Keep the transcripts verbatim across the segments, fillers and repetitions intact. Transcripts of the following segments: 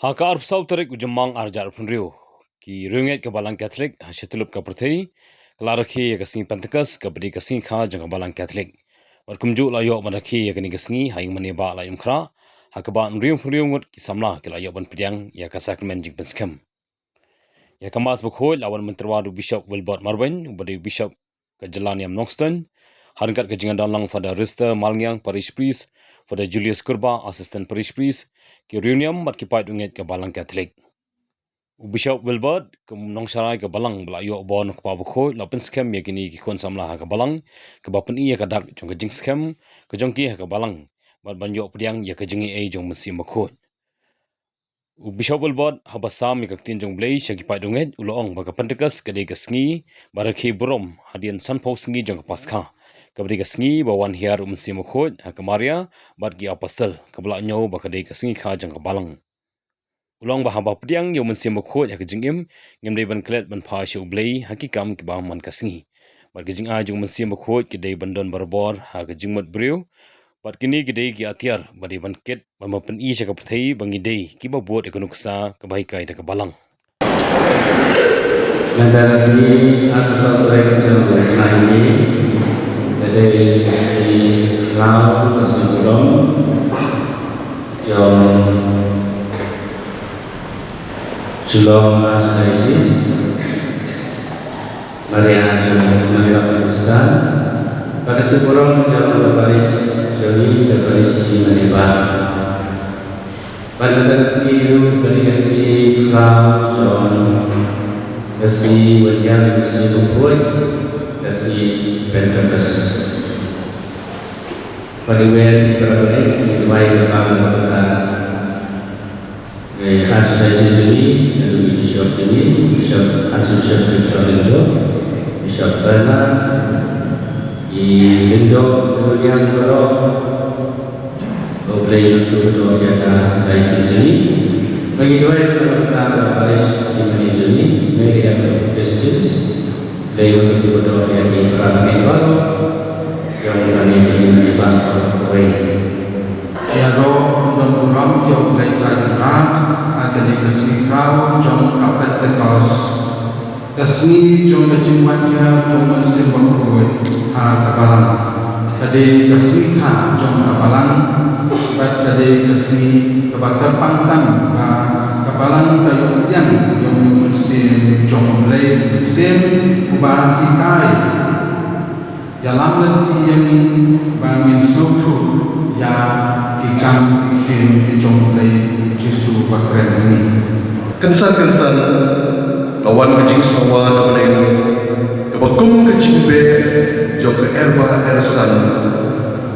Ha ka arphew saw tarik u Jymmang arhajar arphew hynriew, ki riewngeit ka Balang Katholik ha shityllup ka pyrthei ki la rakhe ïa ka sngi Pentekost, kaba dei ka sngi kha jong ka Balang Katholik. Bad kumjuh la ïoh ban rakhe ïa kane ka sngi ha ïing mane Bah Laitumkhrah, ha kaba hynriew hynriew ngut ki samla ki la ïoh ban pdiang ïa ka sakramen jingpynskhem. Ïa ka Mass bakhuid la wan myntoi da u Bishop Wilbert Marbeiñ, uba dei u Bishop ka jylla niam Nongstoiñ, ha ryngkat ka jingdon lang Father Rister Malngiang, Parish Priest, Father Julius Kurbah, Assistant Parish Priest, ki riewniam bad ki paid riewngeit ka Balang Katholik. U Bishop Wilbert, kum u nongsharai ka Balang ba la ïoh bor na u Kpa bakhuid, la pynskhem ïa kine ki khun samla ha ka Balang, kaba pyni ïa ka dak jong ka jingskhem ka jong ki ha ka Balang, bad ban ïoh pdiang ïa ka jingaiei jong u Mynsiem Bakhuid. U Bishop Wilbert, haba sam ïa ka ktien jong u Blei sha ki paid riewngeit, u la ong ba ka Pentekost ka dei ka sngi ba rakhe burom hadien sanphew sngi jong ka Paskha, kaba dei ka sngi ba wan hiar u Mynsiem Bakhuid ha ka Maria bad ki Apostol, kaba la ñiew ba ka dei ka sngi kha jong ka Balang. U la ong ba haba pdiang ïa u Mynsiem Bakhuid ha ka jingim, ngim dei ban klet ban phai sha u Blei ha ki kam kiba man ka sngi. Bad ka jingai jong u Mynsiem Bakhuid ka dei ban don barabor ha ka jingmut briew. Bad kine ki dei ki atiar ba dei ban kit, ban pyni sha ka pyrthei ba ngi dei kiba bud ïa ka nuksa kaba hikai da ka Balang. Mynta ka sngi, arphew saw tarik jong u bnai May, ka dei ka sngi khraw, ka sngi burom jong Shillong Archdiocese, Maria jong Maria Pakistan, bad ka sngi burom jong ka parish jong ngi, ka parish jong ngi Manibah. Bad mynta ka sngi ruh ka dei ka sngi khraw jong ka sngi wan hiar u Mynsiem Bakhuid, ka sngi Pentekost. Bad iwei i para bangeit, ngi duwai kyrpang na ka bynta ka Archdiocese jong ngi, naduh i Bishop jong ngi, Bishop, Archbishop Victor Lyngdoh, Bishop Bernard, i Lyngdoh, i Runiang baroh, ba U Blei un kyrkhu ïa ka diocese jong ngi. Bad ngi duwai na ka bynta ka parish jong ngi, Mary Ann Christian. Blei un kyrkhu ïa ki para bangeit baroh jong kane ka ïing mane baroh kawei. Ïaroh don burom ïa U Blei Trai Kynrad ha kane ka sngi khraw jong ka Pentekost, ka sngi jong ka jingwan hiar jong u Mynsiem Bakhuid ha ka Balang. Ka dei ka sngi kha jong ka Balang, bad ka dei ka sngi kaba kyrpang tam ba ka Balang ka ïoh pdiang ïa u Mynsiem jong U Blei, u Mynsiem uba hikai, ïalam lynti ïa ngi ba ngin sngewthuh ïa ki kam ki ktien ki jong U Blei, u Jisu ba kren ïa ngi. Kynsan kynsan la wan ka jingsawa na bneng kaba kum ka jingbeh jong ka erba ersan,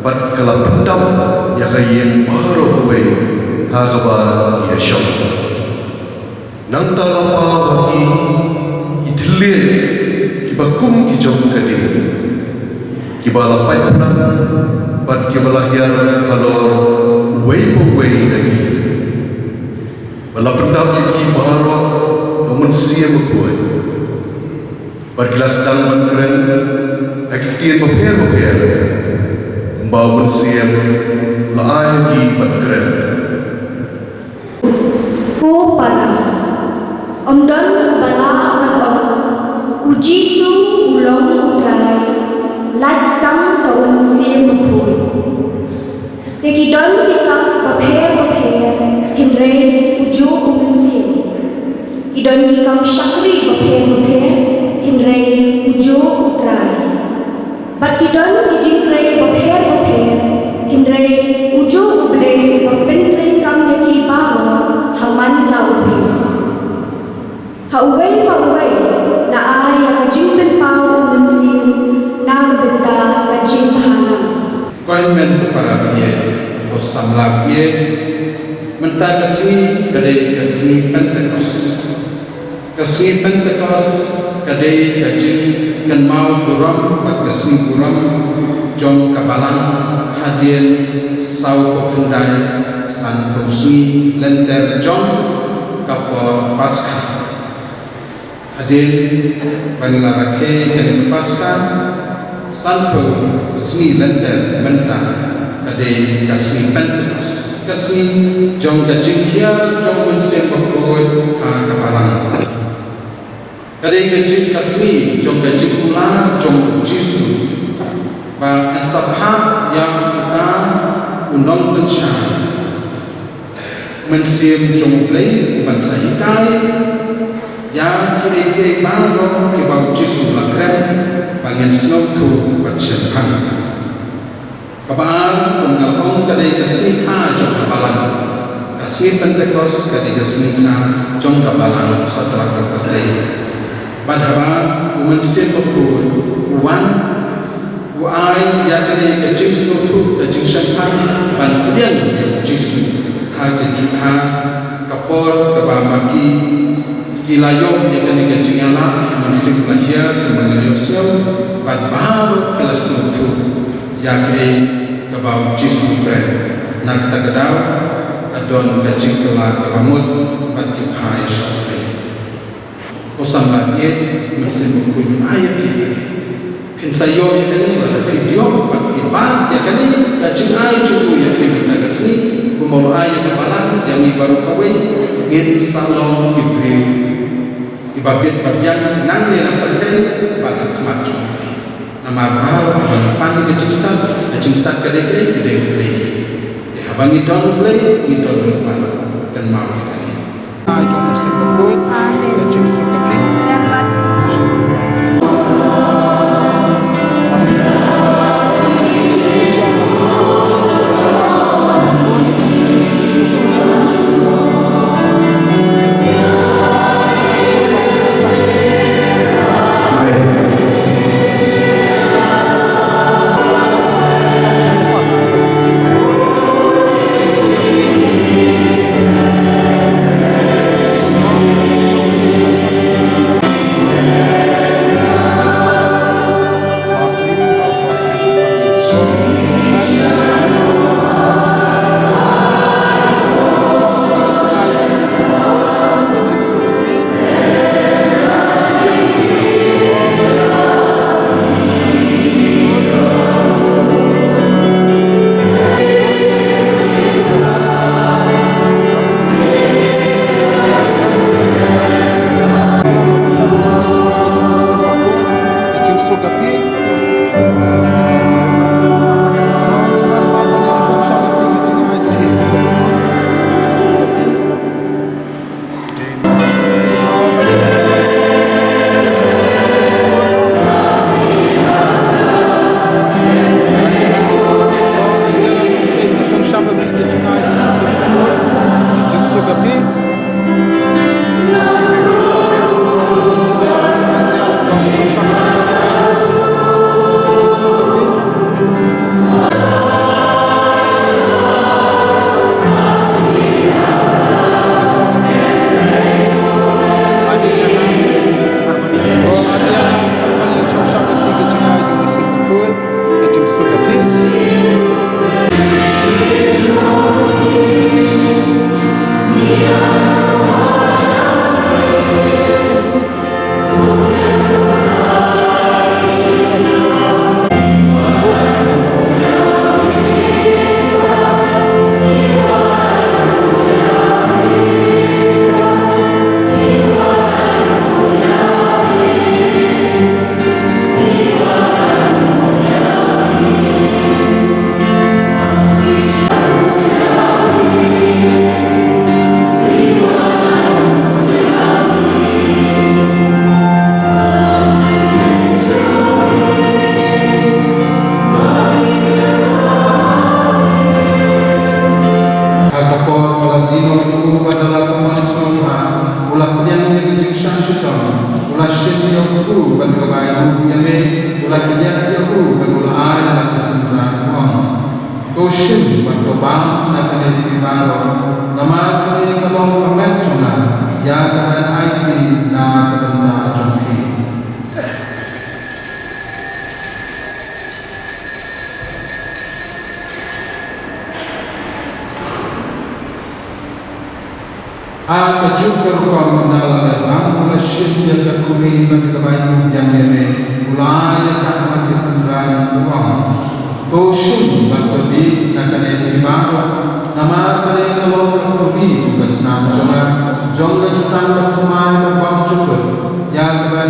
bad ka la pyndap ïa ka ïing baroh kawei ha kaba ki ïashong. Nangta la paw ha ki ki thylliej kiba kum ki jong ka ding, kiba la pait pynang bad kiba la hiar halor uwei pa uwei na ki. Bad la pyndap ïa ki baroh da u Mynsiem Bakhuid. Bad ki la sdang ban kren ha ki ktien bapher bapher, kumba u Mynsiem u la ai ha ki ban kren. Ko para, ym don uba lah ban ong, U Jisu u long U Trai, lait tang da u Mynsiem Bakhuid. Te ki don ki sak bapher bapher, hynrei ujuh u Mynsiem. Ki don ki kam shakri bapher bapher, hynrei ujuh U Trai. Bad ki don ki jingtrei bapher bapher, hynrei ujuh U Blei uba pyntreikam ïa ki baroh ha man la u briew. Ha uwei pa uwei la ai ïa ka jingpynpaw u Mynsiem na ka bynta ka jingpynlong. Ko hynmen ko para bangeit, ko samla bangeit, mynta ka sngi ka dei ka sngi Pentekost. Ka sngi Pentekost ka dei ka jingkynmaw burom bad ka sngi burom jong ka Balang hadien sawphew khyndai, sanphew sngi lynter jong ka por Paskha. Hadien ba ngi la rakhe ïa ka Paskha, sanphew sngi lynter mynta ka dei ka sngi Pentekost, ka sngi jong ka jinghiar jong u Mynsiem Ka dei ka jing ka sngi jong ka jingkular jong u Jisu ba yn sa phah ïa uta u nongpynshai mynsiem jong U Blei, u ban sa hikai ïa kiei kiei baroh kiba u Jisu u la kren ba ngin sngewthuh bad shemphang. Kaba ar, kum nga la ong, ka dei ka sngi kha jong ka Balang. Ka sngi Pentekost ka dei ka sngi kha jong ka Balang satlak ka pyrthei. Bad haba u Mynsiem Bakhuid u wan, u ai ïa kane ka jingsngewthuh, ka jingshemphang ban pdiang ïa u Jisu ha ka jingkha, ka por kaba ma ki ki la ïoh ïa kane ka jingïalap, ki mynsiem la hiar, ki mynsiem la ïohsngew, bad baroh ki la sngewthuh ïa kaei kaba u Jisu u kren. Na kata ka daw ka don ka jingkylla kaba mut bad ki phai sha U Blei. Ko samla ïeit, Mynsiem Bakhuid un ai ïa phi kane. Phin sa ïoh ïa kane, lada phi ïoh bad phi bad ïa kane ka jingai jong u ïa phi mynta ka sngi, kumba u ai ïa ka Balang ïa ngi baroh kawei, ngin sa long ki briew kiba bit ba biang nangne na pyrthei bad ha khmat jong U Blei. Namar ba ngi pan ka jingstad, ka jingstad ka dei kaei? Ka dei U Blei. Te haba ngi don U Blei, ngi don ruh baroh. Kynmaw ïa kane. Ai jong u Mynsiem Bakhuid. Amen. Ka jingsuk ka phi. Amen. Ha ka por ba la die noh ïa u bad la kum ban sngewbha, u la pdiang ïa ka jingshah shitom, u la shim ïa u kpu bad kaba ai ruh ïa me, u la kdiah ïa u bad u la ai ha ka synran, u ong: To shim bad to bam na kane phi baroh, namar kane ka long ka met jong nga, ïa kaba ai phi na ka bynta jong phi. Ha kajuh ka rukom, ynda la dep bam, u la shim ïa ka khuri bad kaba ai ruh ïa me, u la ai ïa ka ha ki synran, u ong: To shim bad to die na kane phi baroh, namar kane ka long ka khuri jong ka snam jong nga, jong ka jutang bathymmai bad bymjukut, ïa kaba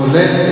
leh